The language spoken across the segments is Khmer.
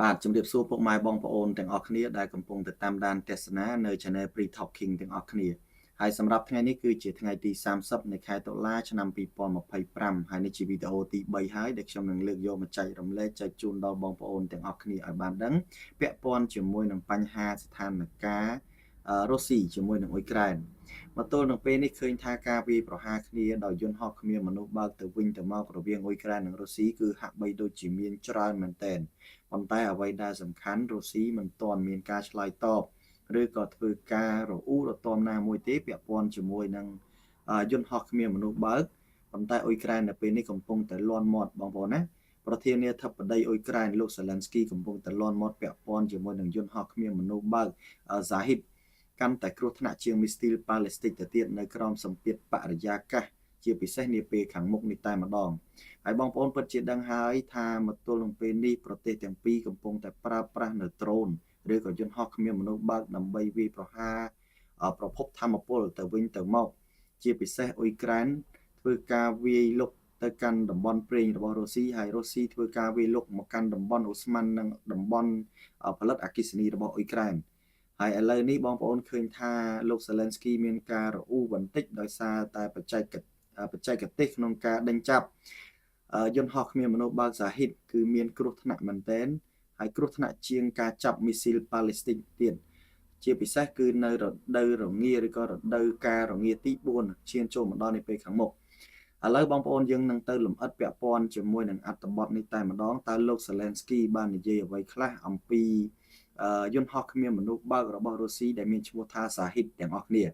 បាទជំរាបសួរពុកម៉ែបងប្អូនទាំងអស់គ្នាដែលកំពុងតែតាមដានទស្សនានៅ Channel Pre Talking ទាំងអស់គ្នាហើយសម្រាប់ថ្ងៃនេះគឺជាថ្ងៃទី30នៃខែតុលាឆ្នាំ2025ហើយនេះជាវីដេអូទី3ហើយដែលខ្ញុំនឹងលើកយកមកចែករំលែកចែកជូនដល់បងប្អូនទាំងអស់គ្នាឲ្យបានដឹងពាក់ព័ន្ធជាមួយនឹងបញ្ហាស្ថានភាពរុស្ស៊ីជាមួយនឹងអ៊ុយក្រែនមកទល់នឹងពេលនេះឃើញថាការវាយប្រហារគ្នាដោយយន្តហោះគ្មានមនុស្សបើកទៅវិញទៅមករវាងអ៊ុយក្រែននិងរុស្ស៊ីគឺហាក់បីដូចជាមានច្រើនមែនទែនប៉ុន្តែអ្វីដែលសំខាន់រុស្ស៊ីមិនទាន់មានការឆ្លើយតបឬក៏ធ្វើការរអ៊ូរទាំណាមួយទេពាក់ព័ន្ធជាមួយនឹងយន្តហោះគ្មានមនុស្សបើកប៉ុន្តែអ៊ុយក្រែននៅពេលនេះកំពុងតែលាន់មាត់បងប្អូនណាប្រធានាធិបតីអ៊ុយក្រែនលោកសេឡិនស្គីកំពុងតែលាន់មាត់ពាក់ព័ន្ធជាមួយនឹងយន្តហោះគ្មានមនុស្សបើកហ្សាហ៊ីតកាន់តែគ្រោះថ្នាក់ជាងមីស៊ីលប៉ាឡេស្ទិកទៅទៀតនៅក្រោមសម្ពាធបរិយាកាសជាពិសេសនាពេលខាងមុខនេះតែម្ដងហើយបងប្អូនពិតជាដឹងហើយថាមកទល់នឹងពេលនេះប្រទេសទាំងពីរកំពុងតែប្រើប្រាស់នៅដ្រូនឬក៏យន្តហោះគ្មានមនុស្សបើកដើម្បីវាយប្រហារប្រភពធម្មពលទៅវិញទៅមកជាពិសេសអ៊ុយក្រែនធ្វើការវាយលុកទៅកាន់តំបន់ប្រេងរបស់រុស្ស៊ីហើយរុស្ស៊ីធ្វើការវាយលុកមកកាន់តំបន់អូស្មန်និងតំបន់ផលិតអគ្គិសនីរបស់អ៊ុយក្រែនហើយឥឡូវនេះបងប្អូនឃើញថាលោកសេឡិនស្គីមានការរអ៊ូបន្តិចដោយសារតែបច្ចេកទេសក្នុងការដេញចាប់យន្តហោះគ្មានមនុស្សបើកសាហ៊ីតគឺមានគ្រោះថ្នាក់មែនទែនហើយគ្រោះថ្នាក់ជាងការចាប់មីស៊ីលប៉ាឡេស្ទីនទៀតជាពិសេសគឺនៅរដូវរងាឬក៏រដូវកាលរងាទី4ឈានចូលមកដល់នាពេលខាងមុខឥឡូវបងប្អូនយើងនឹងទៅលម្អិតពាក់ព័ន្ធជាមួយនឹងអត្ថបទនេះតែម្ដងតើលោកសេឡិនស្គីបាននិយាយអ្វីខ្លះអំពីយន្តហោះគ្មានមនុស្សបើករបស់រុស្ស៊ីដែលមានឈ្មោះថាសាហ៊ីតទាំងអស់គ្នា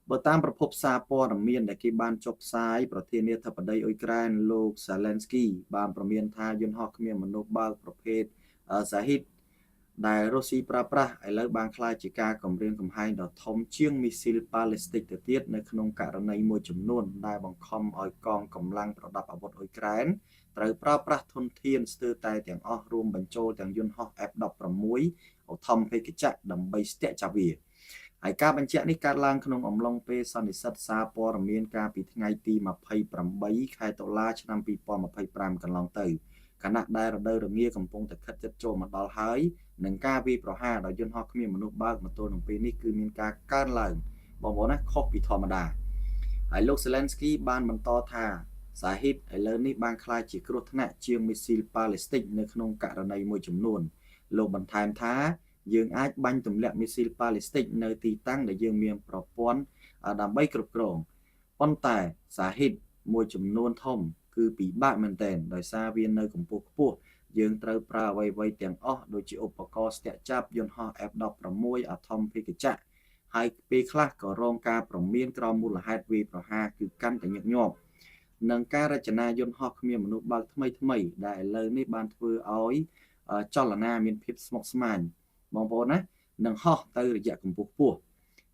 បើតាមប្រភពសារព័ត៌មានដែលគេបានចុះផ្សាយប្រធានាធិបតីអ៊ុយក្រែនលោកសាឡេនស្គីបានប្រមានថាយន្តហោះគ្មានមនុស្សបើកប្រភេទសាហ៊ីតដែលរុស្ស៊ីប្រើប្រាស់ឥឡូវបានក្លាយជាការគំរាមកំហែងដ៏ធំជាងមីស៊ីលប៉ាឡេស្ទិកទៅទៀតនៅក្នុងករណីមួយចំនួនដែលបង្ខំឲ្យកងកម្លាំងប្រដាប់អាវុធអ៊ុយក្រែនត្រូវប្រើប្រាស់ធនធានស្ទើរតែទាំងអស់រួមបញ្ចូលទាំងយន្តហោះ F-16 ឧទ្ធម្ភាគចក្រដើម្បីស្ទាក់ចាប់វាហើយការបញ្ជាក់នេះកើតឡើងក្នុងអំឡុងពេលសន្និសីទសារព័ត៌មានកាលពីថ្ងៃទី28ខែតុលាឆ្នាំ2025កន្លងទៅខណៈដែលរដូវរងាកំពុងតែខិតជិតចូលមកដល់ហើយនឹងការវាយប្រហារដោយយន្តហោះគ្មានមនុស្សបើកមកទល់នឹងពេលនេះគឺមានការកើនឡើងបងប្អូនណាខុសពីធម្មតាហើយលោកសេឡិនស្គីបានបន្តថាសាហ៊ីតឥឡូវនេះបានក្លាយជាគ្រោះថ្នាក់ជាងមីស៊ីលប៉ាឡេស្ទិកនៅក្នុងករណីមួយចំនួនលោកបន្ថែមថាយើងអាចបាញ់ទម្លាក់មីស៊ីលប៉ាឡេស្ទិកនៅទីតាំងដែលយើងមានប្រព័ន្ធដើម្បីគ្រប់គ្រងប៉ុន្តែសាហ៊ីតមួយចំនួនធំគឺពិបាកមែនទែនដោយសារវានៅកម្ពស់ខ្ពស់យើងត្រូវប្រើអ្វីៗទាំងអស់ដូចជាឧបករណ៍ស្ទាក់ចាប់យន្តហោះ F-16 អាថមភេកចក្រហើយពេលខ្លះក៏រងការប្រមានក្រោមមូលហេតុវាយប្រហារគឺកាន់តែញឹកញាប់នឹងការរចនាយន្តហោះគ្មានមនុស្សបើកថ្មីថ្មីដែលឥឡូវនេះបានធ្វើឲ្យចលនាមានភាពស្មុគស្មាញបងប្អូនណានឹងហោះទៅរយៈកម្ពស់ខ្ពស់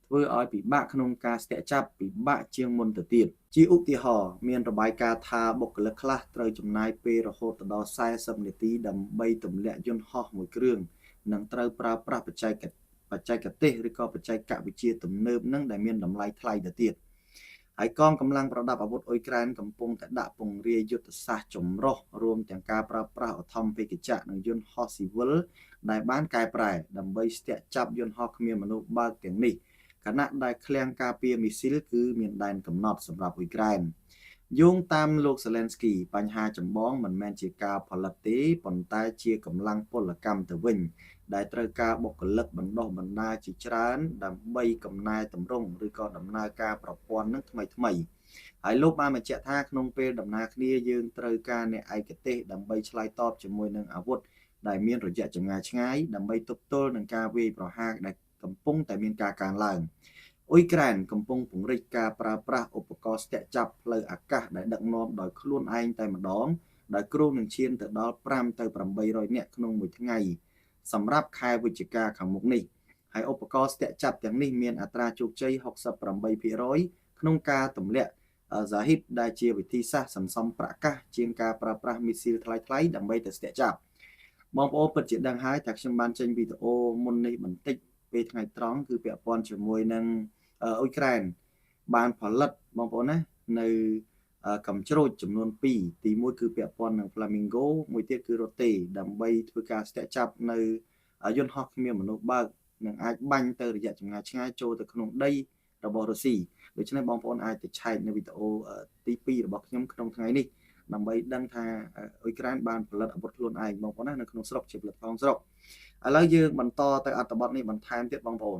ធ្វើឲ្យពិបាកក្នុងការស្ទាក់ចាប់ពិបាកជាងមុនទៅទៀតជាឧទាហរណ៍មានរបាយការណ៍ថាបុគ្គលិកខ្លះត្រូវចំណាយពេលរហូតដល់40នាទីដើម្បីទម្លាក់យន្តហោះមួយគ្រឿងនិងត្រូវប្រើប្រាស់បច្ចេកទេសឬក៏បច្ចេកវិទ្យាទំនើបនឹងដែលមានតម្លៃថ្លៃទៅទៀតហើយកងកម្លាំងប្រដាប់អាវុធអ៊ុយក្រែនកំពុងតែដាក់ពង្រាយយុទ្ធសាស្ត្រចម្រុះរួមទាំងការប្រើប្រាស់ឧទ្ធម្ភាគចក្រនិងយន្តហោះស៊ីវិលដែលបានកែប្រែដើម្បីស្ទាក់ចាប់យន្តហោះគ្មានមនុស្សបើកទាំងនេះខណៈដែលឃ្លាំងការពារមីស៊ីលគឺមានដែនកំណត់សម្រាប់អ៊ុយក្រែនយោងតាមលោកសេឡិនស្គីបញ្ហាចម្បងមិនមែនជាការផលិតទេប៉ុន្តែជាកម្លាំងពលកម្មទៅវិញដែលត្រូវការបុគ្គលិកបណ្ដុះបណ្ដាលជាច្រើនដើម្បីកំណែតម្រង់ឬក៏ដំណើរការប្រព័ន្ធនឹងថ្មីថ្មីហើយលោកបានបញ្ជាក់ថាក្នុងពេលដំណើរគ្នាយើងត្រូវការអ្នកឯកទេសដើម្បីឆ្លើយតបជាមួយនឹងអាវុធដែលមានរយៈចម្ងាយឆ្ងាយដើម្បីទប់ទល់នឹងការវាយប្រហារដែលកំពុងតែមានការកើនឡើងអ៊ុយក្រែនកំពុងពង្រីកការប្រើប្រាស់ឧបករណ៍ស្ទាក់ចាប់ផ្លូវអាកាសដែលដឹកនាំដោយខ្លួនឯងតែម្ដងដោយគ្រោងនឹងឈានទៅដល់5ទៅ800នាក់ក្នុងមួយថ្ងៃសម្រាប់ខែវិច្ឆិកាខាងមុខនេះហើយឧបករណ៍ស្ទាក់ចាប់ទាំងនេះមានអត្រាជោគជ័យ68%ក្នុងការទម្លាក់ហ្សាហ៊ីតដែលជាវិធីសាស្ត្រសន្សំប្រាក់កាសជាងការប្រើប្រាស់មីស៊ីលថ្លៃៗដើម្បីទៅស្ទាក់ចាប់បងប្អូនពិតជាដឹងហើយថាខ្ញុំបានចេញវីដេអូមុននេះបន្តិចពេលថ្ងៃត្រង់គឺពាក់ព័ន្ធជាមួយនឹងអ៊ុយក្រែនបានផលិតបងប្អូនណានៅ កំជ្រូចចំនួន2ទី1គឺពាក់ព័ន្ធនឹង Flamingo មួយទៀតគឺ Rote ដើម្បីធ្វើការស្ទាក់ចាប់នៅយន្តហោះគ្មានមនុស្សបើកនិងអាចបាញ់ទៅរយៈចម្ងាយឆ្ងាយចូលទៅក្នុងដីរបស់រុស្ស៊ីដូច្នេះបងប្អូនអាចទៅឆែកនៅវីដេអូទី2របស់ខ្ញុំក្នុងថ្ងៃនេះដើម្បីដឹងថាអ៊ុយក្រែនបានផលិតអាវុធខ្លួនឯងបងប្អូនណានៅក្នុងស្រុកជាផលិតផងស្រុកឥឡូវយើងបន្តទៅអត្ថបទនេះបន្ថែមទៀតបងប្អូន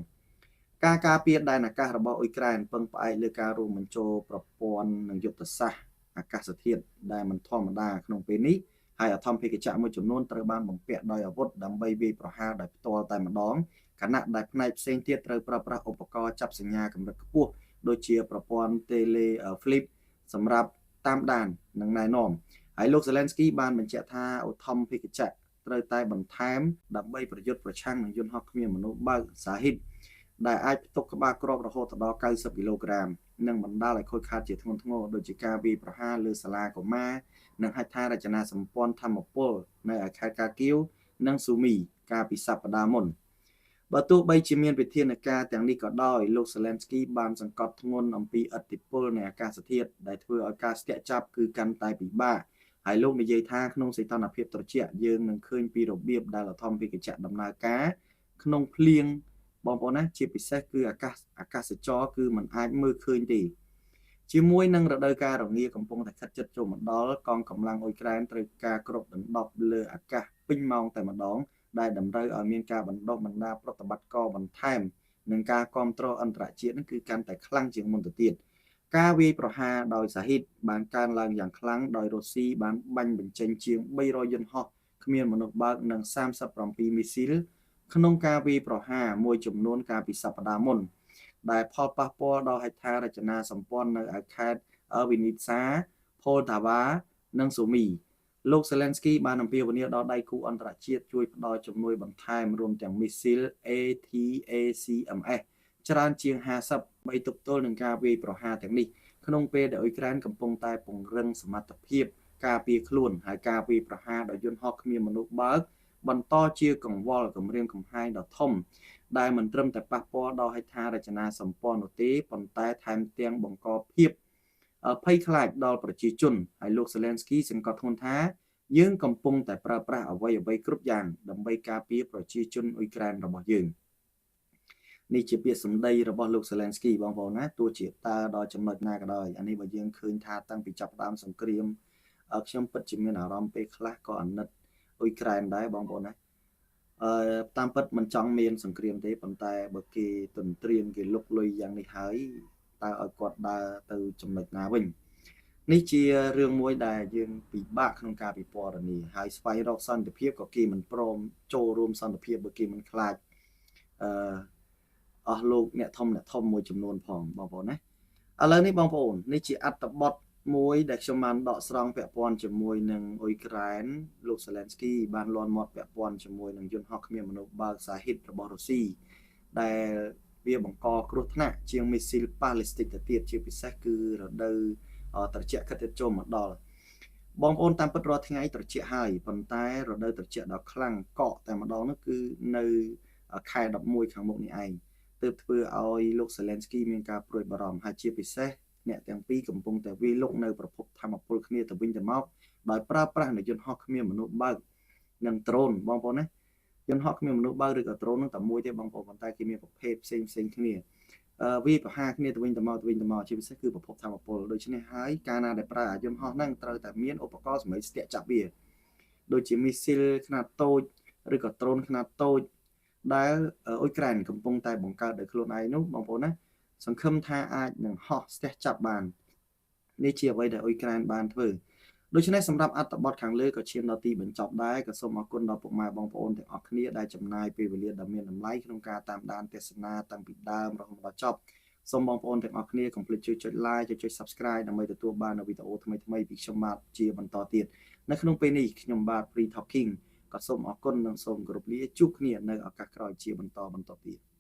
ការការពារដែនអាកាសរបស់អ៊ុយក្រែនពឹងផ្អែកលើការរួមបញ្ចូលប្រព័ន្ធនិងយុទ្ធសាស្ត្រអាកាសធាតុដែលមិនធម្មតាក្នុងពេលនេះហើយអធិភេកចៈមួយចំនួនត្រូវបានបំពាក់ដោយអាវុធដើម្បីវាយប្រហារដោយផ្ទាល់តែម្ដងខណៈដែលផ្នែកផ្សេងទៀតត្រូវប្រើប្រាស់ឧបករណ៍ចាប់សញ្ញាកម្រិតខ្ពស់ដូចជាប្រព័ន្ធ Tele Flip សម្រាប់តាមដាននិងណែនាំហើយលោក Zelensky បានបញ្ជាក់ថាឧទ្ធម្ភាគចក្រត្រូវតែបន្ថែមដើម្បីប្រយុទ្ធប្រឆាំងនឹងយន្តហោះគ្មានមនុស្សបើកសាហ៊ីតដែលអាចផ្ទុកក្បាលគ្រាប់រហូតដល់90គីឡូក្រាមនិងបណ្ដាលឲ្យខូចខាតជាធ្ងន់ធ្ងរដូចជាការវាយប្រហារលើសាលាកុមារនិងហេដ្ឋារចនាសម្ព័ន្ធធម្មពលនៅឯខេត្តកាគៀវនិងស៊ូមីកាលពីសប្តាហ៍មុនបើទោះបីជាមានវិធានការទាំងនេះក៏ដោយលោក Zelensky បានសង្កត់ធ្ងន់អំពីឥទ្ធិពលនៃអាកាសធាតុដែលធ្វើឲ្យការស្ទាក់ចាប់គឺកាន់តែពិបាកហើយលោកនិយាយថាក្នុងសីតុណ្ហភាពត្រជាក់យើងនឹងឃើញពីរបៀបដែលអធិភេកចៈដំណើរការក្នុងភ្លៀងបងប្អូនណាជាពិសេសគឺអាកាសអាកាសចរគឺมันអាចមើលឃើញទេជាមួយនឹងរដូវកាលរងាកំពុងតែខិតជិតចូលមកដល់កងកម្លាំងអ៊ុយក្រែនត្រូវការគ្របដណ្ដប់លើអាកាសពេញម៉ោងតែម្ដងដែលតម្រូវឲ្យមានការបណ្ដុះបណ្ដាលប្រតិបត្តិការបន្ថែមនិងការគ្រប់គ្រងអន្តរជាតិនឹងគឺកាន់តែខ្លាំងជាងមុនទៅទៀតការវាយប្រហារដោយសាហ៊ីតបានកើនឡើងយ៉ាងខ្លាំងដោយរុស្ស៊ីបានបាញ់បញ្ចេញជាង300យន្តហោះគ្មានមនុស្សបើកនិង37មីស៊ីលក្នុងការវាយប្រហារមួយចំនួនកាលពីសប្តាហ៍មុនដែលផលប៉ះពាល់ដល់ហេដ្ឋារចនាសម្ព័ន្ធនៅឯខេត្តវីនីសា ផូលតាវ៉ានិងស៊ូមីលោក Zelensky បានអំពាវនាវដល់ដៃគូអន្តរជាតិជួយផ្ដល់ជំនួយបន្ថែមរួមទាំងមីស៊ីល ATACMS ច្រើនជាង50បីទប់ទល់នឹងការវាយប្រហារទាំងនេះក្នុងពេលដែលអ៊ុយក្រែនកំពុងតែពង្រឹងសមត្ថភាពការពារខ្លួនហើយការវាយប្រហារដោយយន្តហោះគ្មានមនុស្សបើកបន្តជាកង្វល់គម្រាមកំហែងដ៏ធំដែលមិនត្រឹមតែប៉ះពាល់ដល់ហេដ្ឋារចនាសម្ព័ន្ធនោះទេប៉ុន្តែថែមទាំងបង្កភាពភ័យខ្លាចដល់ប្រជាជនហើយលោក Zelensky សង្កត់ធ្ងន់ថាយើងកំពុងតែប្រើប្រាស់អ្វីអ្វីគ្រប់យ៉ាងដើម្បីការពារប្រជាជនអ៊ុយក្រែនរបស់យើងនេះជាពាក្យសម្ដីរបស់លោក Zelensky បងប្អូនណាទោះជាតើដល់ចំណុចណាក៏ដោយអានេះបើយើងឃើញថាតាំងពីចាប់ផ្ដើមសង្គ្រាមខ្ញុំពិតជាមានអារម្មណ៍ពេលខ្លះក៏អាណិតអ៊ុយក្រែនដែរបងប្អូនណាអឺតាមពិតមិនចង់មានសង្គ្រាមទេប៉ុន្តែបើគេទន្ទ្រានគេលុកលុយយ៉ាងនេះហើយតើឲ្យគាត់ដើរទៅចំណុចណាវិញនេះជារឿងមួយដែលយើងពិបាកក្នុងការពិពណ៌នាហើយស្វែងរកសន្តិភាពក៏គេមិនព្រមចូលរួមសន្តិភាពបើគេមិនខ្លាចអឺអស់លោកអ្នកធំអ្នកធំមួយចំនួនផងបងប្អូនណាឥឡូវនេះបងប្អូននេះជាអត្ថបទមួយដែលខ្ញុំបានដកស្រង់ពាក់ព័ន្ធជាមួយនឹងអ៊ុយក្រែនលោក Zelensky បានលាន់មាត់ពាក់ព័ន្ធជាមួយនឹងយន្តហោះគ្មានមនុស្សបើកសាហ៊ីតរបស់រុស្ស៊ីដែលវាបង្កគ្រោះថ្នាក់ជាងមីស៊ីលប៉ាឡេស្ទិកទៅទៀតជាពិសេសគឺរដូវត្រជាក់ខិតចូលមកដល់បងប្អូនតាមពិតរាល់ថ្ងៃត្រជាក់ហើយប៉ុន្តែរដូវត្រជាក់ដ៏ខ្លាំងកកតែម្ដងនោះគឺនៅខែ11ខាងមុខនេះឯងទើបធ្វើឲ្យលោក Zelensky មានការព្រួយបារម្ភហើយជាពិសេសអ្នកទាំងពីរកំពុងតែវាយលុកនៅប្រភពធម្មពលគ្នាទៅវិញទៅមកដោយប្រើប្រាស់នៅយន្តហោះគ្មានមនុស្សបើកនិងដ្រូនបងប្អូនណាយន្តហោះគ្មានមនុស្សបើកឬក៏ដ្រូននឹងតែមួយទេបងប្អូនប៉ុន្តែគេមានប្រភេទផ្សេងផ្សេងគ្នាវាប្រហារគ្នាទៅវិញទៅមកទៅវិញទៅមកជាពិសេសគឺប្រភពធម្មពលដូច្នេះហើយកាលណាដែលប្រើអាយន្តហោះហ្នឹងត្រូវតែមានឧបករណ៍សម្រាប់ស្ទាក់ចាប់វាដូចជាមីស៊ីលខ្នាតតូចឬក៏ដ្រូនខ្នាតតូចដែលអ៊ុយក្រែនកំពុងតែបង្កើតដោយខ្លួនឯងនោះបងប្អូនណាសង្ឃឹមថាអាចនឹងហោះស្ទះចាប់បាននេះជាអ្វីដែលអ៊ុយក្រែនបានធ្វើដូច្នេះសម្រាប់អត្ថបទខាងលើក៏ឈានដល់ទីបញ្ចប់ដែរក៏សូមអរគុណដល់ពុកម៉ែបងប្អូនទាំងអស់គ្នាដែលចំណាយពេលវេលាដ៏មានតម្លៃក្នុងការតាមដានទស្សនាតាំងពីដើមរហូតដល់ចប់សូមបងប្អូនទាំងអស់គ្នាកុំភ្លេចជួយចុច like ចុច Subscribe ដើម្បីទទួលបាននូវវីដេអូថ្មីៗពីខ្ញុំបាទជាបន្តទៀតនៅក្នុងពេលនេះខ្ញុំបាទ Free Talking ក៏សូមអរគុណនិងសូមគោរពលាជួបគ្នានៅឱកាសក្រោយជាបន្តបន្តទៀត។